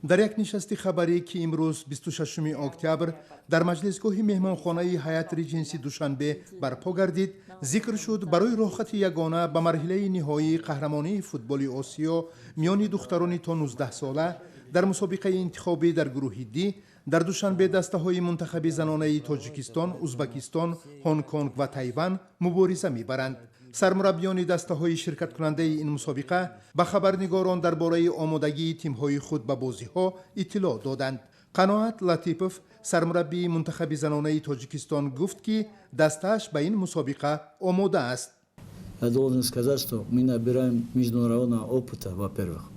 Дар як нишасти хабарӣ, ки имрӯз, 26 октябр, дар маҷлисгоҳи меҳмонхонаи Ҳаят Риҷенси Душанбе барпо гардид, зикр шуд, барои роҳхати ягона ба марҳилаи ниҳоии қаҳрамонии футболи Осиё миёни духтарони то 19 сола дар мусобиқаи интихобӣ дар гурӯҳи Д дар Душанбе дастаҳои мунтахаби занонаи Тоҷикистон, Узбакистон, Ҳонконг ва Тайван мубориза мебаранд. Сармураббиёни дастаҳои ширкаткунандаи ин мусобиқа ба хабарнигорон дар бораи омодагии тимҳои худ ба бозиҳо иттилоъ доданд. Қаноат Латипов, сармураббии мунтахаби занонаи Тоҷикистон, гуфт, ки дастааш ба ин мусобиқа омода аст. Я должен сказать, что мы набираем международного опыта, во-первых.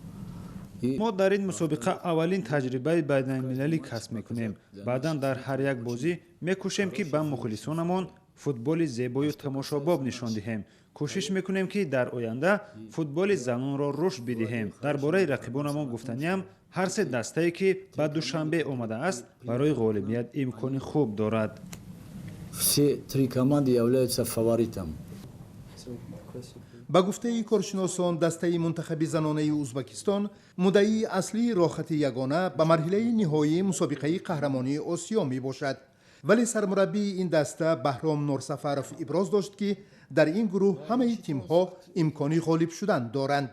Мо дар ин мусобиқа аввалин таҷрибаи байналмилалӣ касб мекунем. Баъдан дар ҳар як бозӣ мекӯшем, ки ба мухлисонамон футболи зебою тамошобоб нишон диҳем. Кӯшиш мекунем, ки дар оянда футболи занонро рушд бидиҳем. Дар бораи рақибонамон гуфтаниам, ҳар се дастае, ки ба Душанбе омадааст, барои ғолибият имкони хуб дорад. Все три команды являются фаворитом. Ба гуфтаи коршиносон, дастаи мунтахаби занонаи Узбакистон муддаии аслии роҳхати ягона ба марҳилаи ниҳоии мусобиқаи қаҳрамонии Осиё мебошад. Вале сармураббии ин даста Баҳром Норсафаров иброз дошт, ки дар ин гурӯҳ ҳамаи тимҳо имкони ғолиб шудан доранд.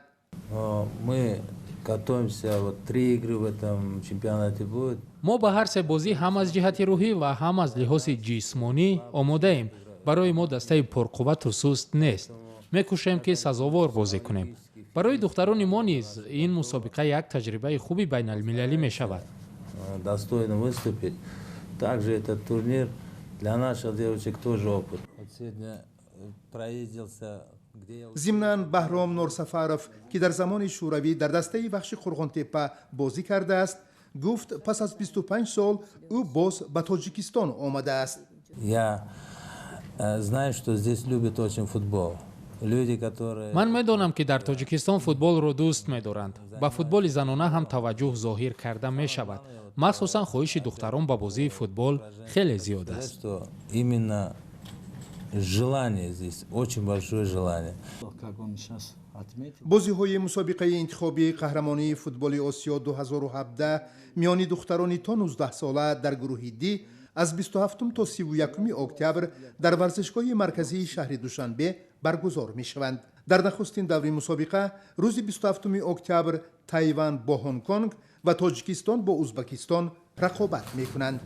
Мы готовимся, вот три игры в этом чемпионате будет. Мо ба ҳар се бозӣ ҳам аз ҷиҳати рӯҳӣ ва ҳам аз лиҳози ҷисмонӣ омодаем. Барои мо дастаи пурқуввату суст нест. Мекӯшем, ки сазовор бозӣ кунем. Барои духтарони мо низ ин мусобиқа як таҷрибаи хуби байналмилалӣ мешавад. Достойно выступить. Также этот турнир для наших девочек тоже опыт. Вот сегодня проездился. Зимнан, Баҳром Норсафаров, ки дар замони Шӯравӣ дар дастаи Вахши Қурғонтеппа бозӣ кардааст, гуфт, пас аз 25 сол ӯ боз ба Тоҷикистон омадааст. Я знаю, что здесь любят очень футбол. Люди, которые. Ман медонам, ки дар Тоҷикистон футболро дӯст медоранд. Ба футболи занона ҳам таваҷҷӯҳ зоҳир карда мешавад. Махсусан хоҳиши духтарон ба бозии футбол хеле зиёд аст. Что именно желание здесь, очень большое желание. Как он сейчас отметил. Бозиҳои мусобиқаи интихобии қаҳрамонии футболи Осиё 2017 миёни духтарони то 19 сола дар гурӯҳи Д аз 27 то 31 октябр дар варзишгоҳи марказии шаҳри Душанбе баргузор мешаванд. Дар нахустин даври мусобиқа рӯзи 27 октябр Тайван бо Ҳонконг ва Тоҷикистон бо Узбакистон рақобат мекунанд.